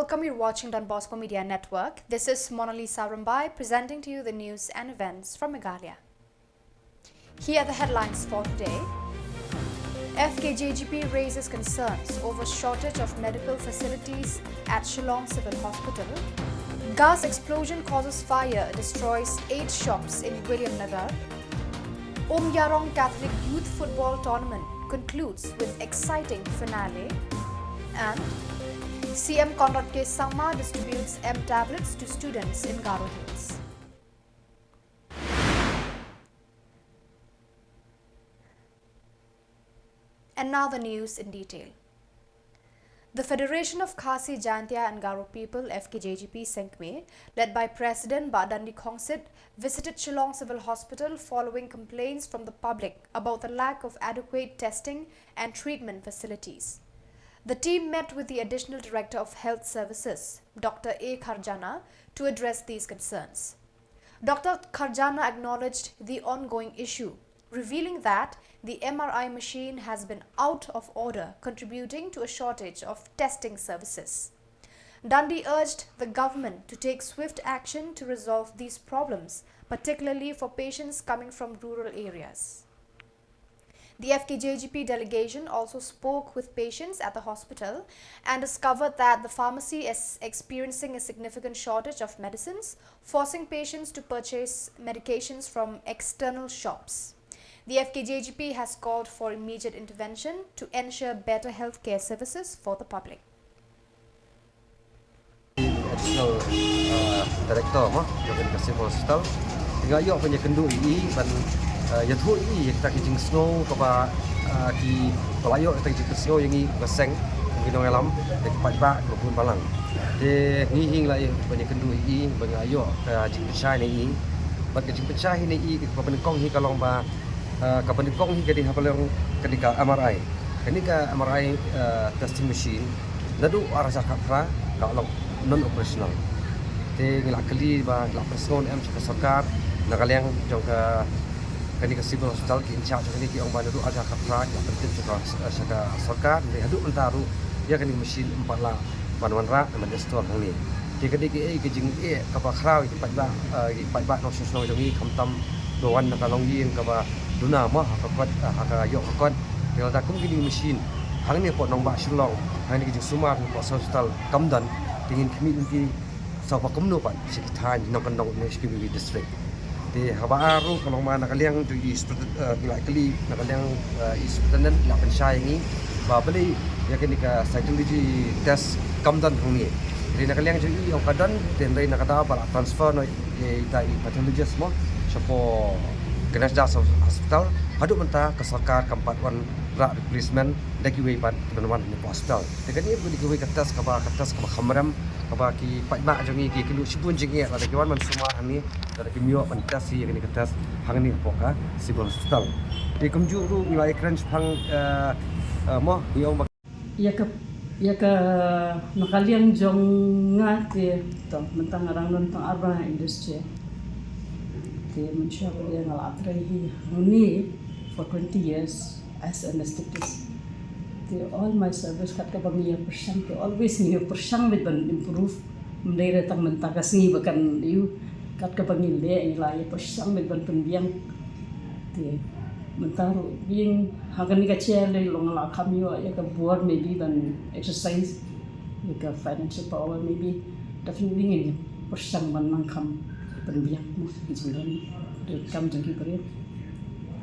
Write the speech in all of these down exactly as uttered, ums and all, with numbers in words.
Welcome, you're watching Don Bosco Media Network. This is Monalisa Rumbai presenting to you the news and events from Meghalaya. Here are the headlines for today. F K J G P raises concerns over shortage of medical facilities at Shillong Civil Hospital. Gas explosion causes fire, destroys eight shops in Williamnagar. Umyarong Catholic Youth Football Tournament concludes with exciting finale. And C M Conrad K Sangma distributes M tablets to students in Garo Hills. And now the news in detail. The Federation of Khasi Jaintia and Garo People, F K J G P Sengkmie, led by President Bah Dandi Khongsit, visited Shillong Civil Hospital following complaints from the public about the lack of adequate testing and treatment facilities. The team met with the Additional Director of Health Services, Doctor A Kharjana, to address these concerns. Doctor Kharjana acknowledged the ongoing issue, revealing that the M R I machine has been out of order, contributing to a shortage of testing services. Dandi urged the government to take swift action to resolve these problems, particularly for patients coming from rural areas. The F K J G P delegation also spoke with patients at the hospital and discovered that the pharmacy is experiencing a significant shortage of medicines, forcing patients to purchase medications from external shops. The F K J G P has called for immediate intervention to ensure better healthcare services for the public. Additional uh, Director mo jong ka Civil Hospital. Nga ïoh ban ïakynduh ïa i ban uh, ïathuh ïa i ïa kita ki jingsngew kaba uh, ki ba la ïoh kita ki jingsngew ïa ngi ka seng ki nongïalam ïa ki paidbah ki bun balang. Te ngi hi ngi la ïoh ban ïakynduh ïa i ban nga ïoh ka jingpynshai na i. Bad ka jingpynshai hi na i kaba nyngkong hi ka long ba Uh, ka pynïakong hi ka dei ha Palong ka dei ka M R I. Kane ka M R I uh, testing machine naduh ar hajar khatphra ka long non operational. Te ngi la kylli ba ngi la pynsngew em sha ka sorkar na ka liang jong ka kane ka civil hospital ki in charge jong kane ki ong ba naduh ar hajar khatphra ki la pyntip sha ka sha ka sorkar. Te haduh mynta ruh ïa kane ka machine em pat la ban wanrah ban install hangne. Te ka dei kaei ka jingeh kaba khraw ïa ki paidbah ïa ki paidbah nongshong shnong jong ngi khamtam ba wan na ka longïing kaba duna mo ha ka kot ha ka ïoh ka kot. Te lada kum kine ki machine hangne hapoh nongbah Shillong hangne ki jingsumar hapoh hospital kam don te ngin khmih lynti sawba kumno pat sha ki thaiñ nongkyndong ne sha ki district. Te haba ar ruh ka long ma na ka liang jong i superintendent ngi la kylli na ka liang i superintendent ngi la pynshai ïa ngi ba balei ïa kane ka cytology test kam don hangne. Te na ka liang jong i ong ka don te hynrei na ka daw ba la transfer noh ïa ita i pathologist mo shapoh Ganesh Das Hospital. Haduh mynta ka sorkar kam pat wanrah replacement da kiwei pat ki ban wan hangne hapoh hospital. Te kane ka dei kawei ka test kaba ka test kaba kham rem kaba ki paidbah jong ngi ki kynduh shibun jingeh lada ki wan ban sumar hangne. Lada kim ïoh ban test ïa kane ka test hangne hapoh ka civil hospital. Te kumjuh ruh ngi la ïakren shaphang mo ngi ong ba ïa ka ïa ka na ka liang jong nga te to mynta nga dang don tang arba industry. Te mynshuwa ba ïa nga la trei hi hangne for twenty years as anesthetist. Te all my service kat kaba ngi ïa pyrshang te always ngi ïa pyrshang beit ban improve. Ym dei re tang mynta ka sngi ba kan ïoh kat kaba ngi leh ngi la ïa pyrshang beit ban pynbiang. Te mynta ruh biang ha kane ka chair lei long la kham ïoh ïa ka bor maybe ban exercise ïa ka financial power maybe definitely ngin pyrshang ban nang kham pynbiang mo ki jingdon. Kam jong ki briew.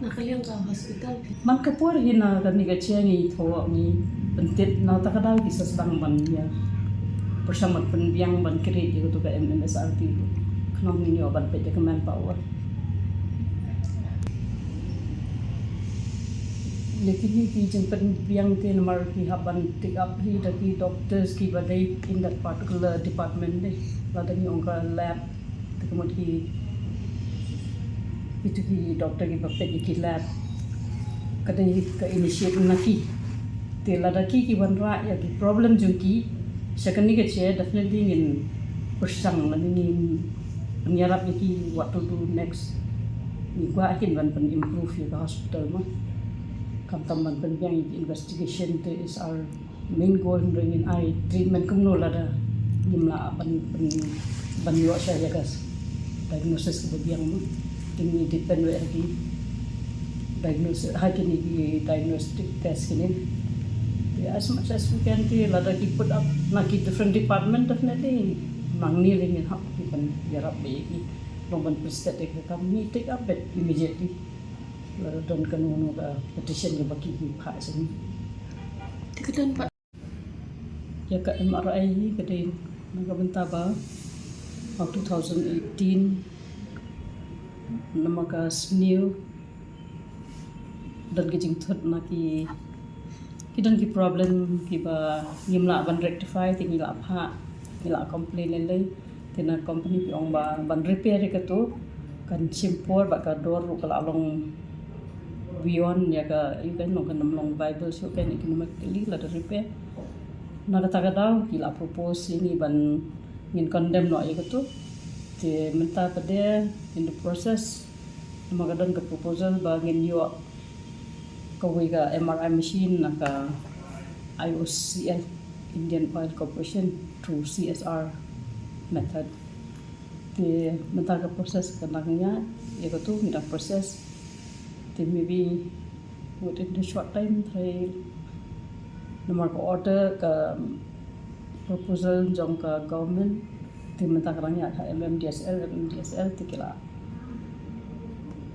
Na ka liang ka hospital phi. Man ka por hi na kane ka chair ngi thoh ngi pyntip na ta ka daw ki sa sdang ban ïa pyrshang ban pynbiang ban create ïa katu ka M M S R P. Khnang ngi ïoh ban peit ïa ka manpower. Ïa kine ki jingpynbiang te namar ki hap ban take up hi da ki doctors kiba dei in that particular department dei. Lada ngi ong ka lab te ka mut ki kitu ki doctor kiba peit ïa ki lab ka dei ka initiate na ki. Te lada ki ki wanrah ïa ki problem jong ki sha kane ka chair definitely ngin pyrshang lane ngin pynïarap ïa ki what to do next. Ngi kwah kin ban pyn improve ïa ka hospital mo. Khamtam ban pynbiang ïa ki investigation te is our main goal hynrei ngin ai treatment kumno lada Ngim lah ban, ban, ban ïoh sha ïa ka diagnosis kaba biang mo. Te ngi depend wei ha ki diagnosis, ha kine ki diagnostic test kine. Te as much as we can, te lada ki put up na ki different department, definitely ma ngi ruh ngin hap ban ïarap bad ïa ki. Long ban pynstet ïa ka kam, ngi take up it immediately. Lada don kano kano ka petition kaba ki, ki phah sha ngi. Te ka don pat ïa ka M R I hi, ka dei na ka bynta ba ha two thousand eighteen, namar ka sniew, don ka jingthut na ki, ki don ki problem kiba ngim lah ban rectify, te ngi la phah, ngi la complain lei lei. Te na company ki ong ba ban repair ïa kato kan shim por bad ka dor ruh ka la long beyond ïa ka, ïa ka, long, kan ym long viable shuh kan economically lada repair. Na kata ka daw ki la propose ïa ngi ban, ngin condemn noh ïa kato. Te mynta pat de in the process, namar ka don ka proposal ba ngin ïoh kawei ka M R I machine na ka I O C L, Indian Oil Corporation, through C S R method. Te mynta ka process ka dang ïaid, ïa kato ngi dang process. Te maybe within the short time, trai namar ka order, ka proposal jong ka government. Te mynta ka dang ïaid ha M M D S L, M M D S L te ki la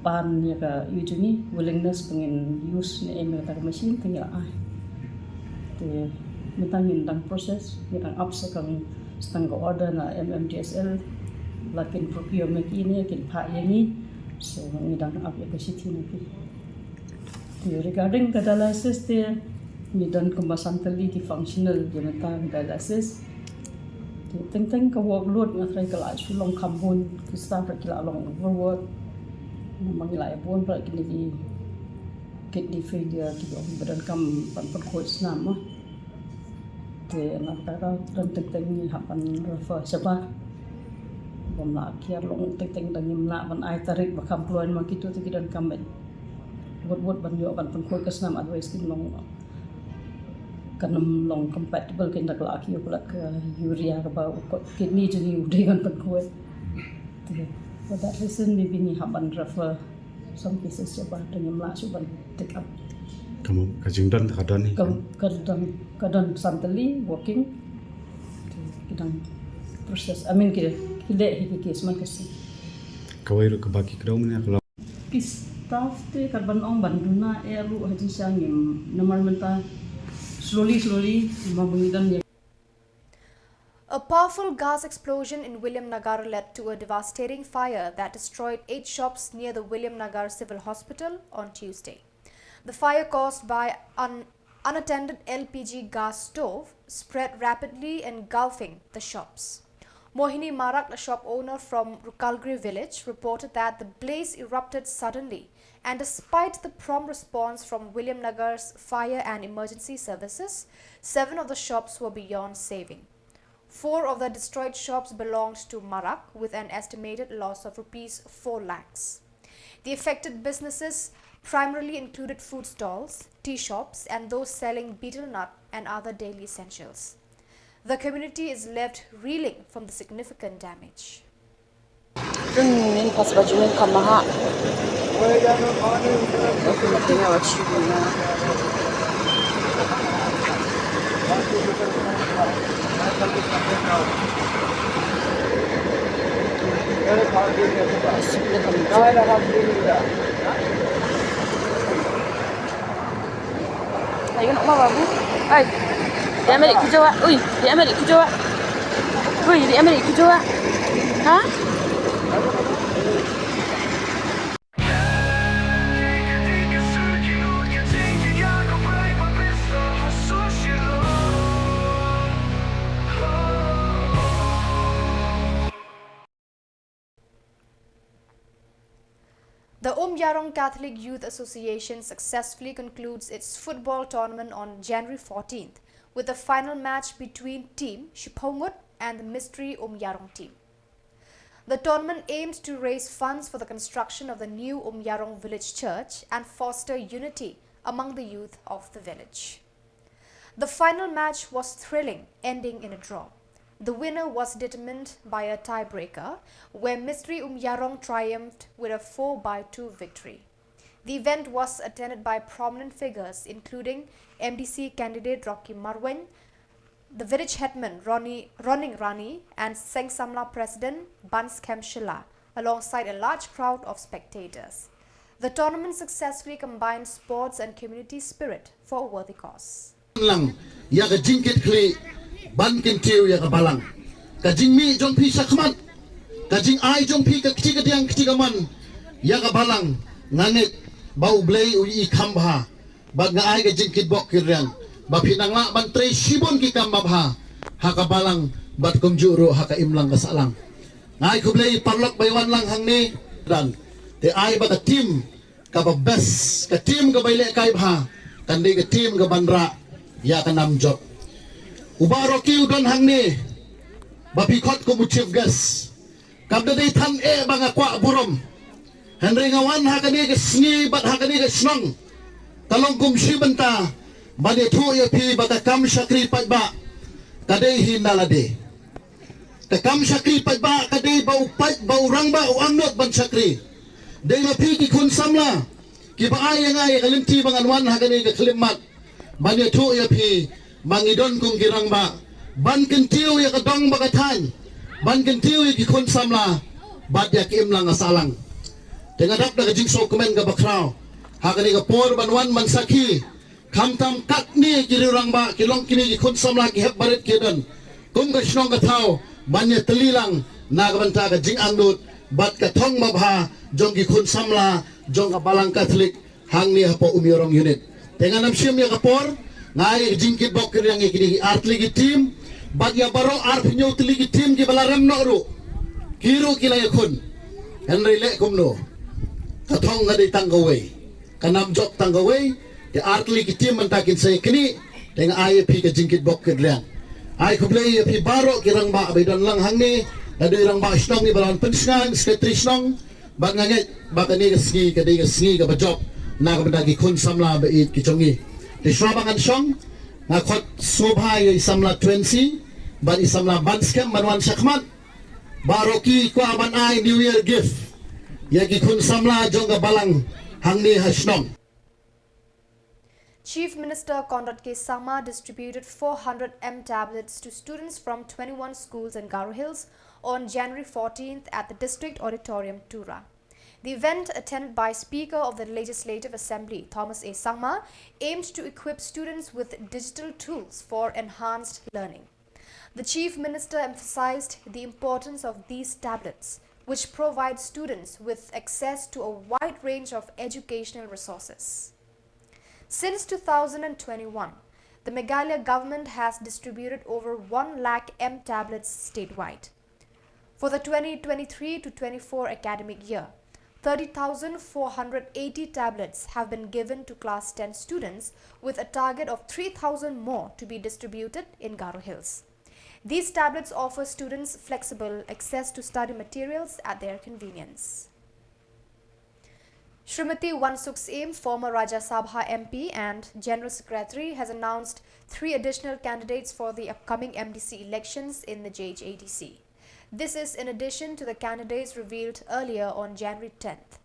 pan ïa ka, ïa jong ngi willingness ba ngin use ne em ïa kata ka machine, te ngi la ai. Te mynta ngin dang process, ngi dang ap sa kawei, sa tang ka order na M M D S L, la kin procure ma ki ne kin phah ïa ngi. So ngi dang ap ïa ka shithi na ki. Te regarding ka dialysis te, ngi don kumba san tylli ki functional ïa mynta ka dialysis. Te teng teng ka workload nga trai ka la shu long kham bun, ki staff ruh ki la long overwork. Namar ngi la ïa bun ruh kine ki kidney failure, kiba ong ba donkam ban pynkhuid snam mo. Te na kata ka don teng teng ngi hap ban refer shabar. Bym lah kiar long teng teng, dang ngim lah ban ai tarik ba kham kloi, namar kito te ki donkam bad wut wut ban ïoh ban pynkhuid ka snam, otherwise kin long, kan ym long compatible, kin da ka la kiew palat ka urea kaba u kot kidney jong ngi u dei ban pynkhuid. Te for that reason maybe ngi hap ban refer some cases shabar, te ngim lah shuh ban take up. Ka mo, ka jingdon ka don hi. Ka, ka don, ka don san tylli working. Te ki dang process, I mean ki, ki leh hi ki case man ka sngi. Kawei ruh kaba ki kdew mynne ka long. Ki staff te kat ban ong ban duna eh ruh ha jingshisha ngim, namar mynta slowly, slowly, ma ba ngi don ïa. A powerful gas explosion in Williamnagar led to a devastating fire that destroyed eight shops near the Williamnagar Civil Hospital on Tuesday. The fire, caused by an unattended L P G gas stove, spread rapidly, engulfing the shops. Mohini Marak, a shop owner from Rukalgre village, reported that the blaze erupted suddenly, and despite the prompt response from Williamnagar's fire and emergency services, seven of the shops were beyond saving. Four of the destroyed shops belonged to Marak, with an estimated loss of rupees four lakhs. The affected businesses primarily included food stalls, tea shops, and those selling betel nut and other daily essentials. The community is left reeling from the significant damage. Tun ngin pas ba jingin kama ha. Ayo nak babu. Ai. Dia ambil kujo ah. Ui, dia ambil kujo ah. Ui, dia ambil kujo ah. Ha? The Umyarong Catholic Youth Association successfully concludes its football tournament on January fourteenth, with the final match between Team Shiphoungut and the Mystery Umyarong team. The tournament aims to raise funds for the construction of the new Umyarong Village Church and foster unity among the youth of the village. The final match was thrilling, ending in a draw. The winner was determined by a tiebreaker, where Mistry Umyarong triumphed with a four by two victory. The event was attended by prominent figures, including M D C candidate Rocky Marwein, the village headman Ronnie, Roning Rani, and Seng Samla President Banskhem Shylla, alongside a large crowd of spectators. The tournament successfully combined sports and community spirit for a worthy cause. Lang ïa ka jingkitkhlieh ban kyntiew ïa ka balang. Ka jingmih jong phi shakhmat, ka jingai jong phi ka kti ka diang kti ka man ïa ka balang. Nga ngeit ba U Blei u i kham bha. Bad nga ai ka jingkitbok kitrwiang ba phi nang lah ban trei shibun ki kam babha ha ka balang bad kumjuh ruh ha ka imlang ka sahlang. Nga ai khublei paralok ba wan lang hangne. Dan te ai ba ka team kaba best, ka team kaba ïalehkai bha kan dei ka team kaban rah ïa ka nam jop. U Bah Rocky u don hangne ba phi khot kum u chief guest. Kam da dei than eh ba nga kwah burom. Hynrei nga wan ha kane ka sngi bad ha kane ka shnong ka long kum shi bynta ban ïathuh ïa phi ba ka kam shakri paidbah ka dei hi na lade. Ka kam shakri paidbah ka dei ba u paid, ba u rangbah u angnud ban shakri. Dei ma phi ki khun samla kiba ai ïa nga ïa ka lynti ba ngan wan ha kane ka khyllipmat ban ïathuh ïa phi ba ngi don kum ki rangbah ban kyntiew ïa ka dong bad ka thaiñ, ban kyntiew ïa ki khun samla bad ïa ka imlang ka sahlang. Te nga dap da ka jingsngewkmen kaba khraw ha kane ka por ban wan ban sakhi khamtam katne ki riew rangbah, ki long kine ki khun samla ki hep barit ki don kum ka shnong ka thaw ban ïatylli lang na ka bynta ka jingangnud bad ka thong babha jong ki khun samla jong ka Balang Katholik hangne hapoh Umïarong Unit. Te ngan ym shim ïa ka por, nga ai ka jingkitbok kitrwiang ïa kine ki artylli ki team bad ïa baroh arphew hynñiew tylli ki team kiba la rem noh ruh. Ki ruh ki la ïakhun. Hynrei leh kumno, ka thong ka dei tang kawei, ka nam jop tang kawei. Te artylli ki team mynta kin sa ïaknieh. Te nga ai ïa phi ka jingkitbok kitrwiang. Ai khublei ïa phi baroh ki rangbah ba i don lang hangne, lada i rangbah shnong iba la wan pynshngaiñ, secretary shnong, bad nga ngeit ba kane ka sngi ka dei ka sngi kaba jop na ka bynta ki khun samla ba ïeit ki jong ngi. Te shuwa ba ngan shong, nga khot sngewbha ïa i samla Twensi bad i samla Banskhem ban wan shakhmat. Bah Rocky kwah ban ai New Year gift ïa ki khun samla jong ka balang hangne ha shnong. Chief Minister Conrad K Sangma distributed four hundred M tablets to students from twenty-one schools in Garo Hills on January fourteenth at the District Auditorium, Tura. The event, attended by Speaker of the Legislative Assembly, Thomas A Sangma, aimed to equip students with digital tools for enhanced learning. The Chief Minister emphasized the importance of these tablets, which provide students with access to a wide range of educational resources. Since two thousand and twenty-one, the Meghalaya government has distributed over one lakh M tablets statewide. For the twenty twenty-three to twenty-four academic year, thirty thousand four hundred eighty tablets have been given to class ten students, with a target of three thousand more to be distributed in Garo Hills. These tablets offer students flexible access to study materials at their convenience. Shrimati Wansuk Syiem, former Rajya Sabha M P and General Secretary, has announced three additional candidates for the upcoming M D C elections in the J H A D C. This is in addition to the candidates revealed earlier on January tenth.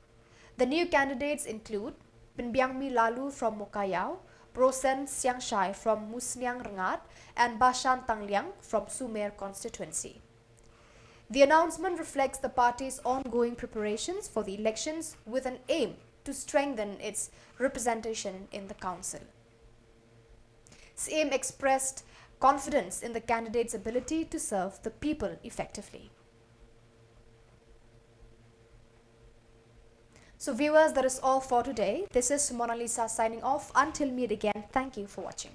The new candidates include Pynbiangmi Laloo from Mowkaiaw, Brosen Siangshai from Musniang Rngat, and Bashan Tangliang from Sumer constituency. The announcement reflects the party's ongoing preparations for the elections, with an aim to strengthen its representation in the council. Syiem expressed confidence in the candidates' ability to serve the people effectively. So viewers, that is all for today. This is Mona Lisa signing off. Until meet again, thank you for watching.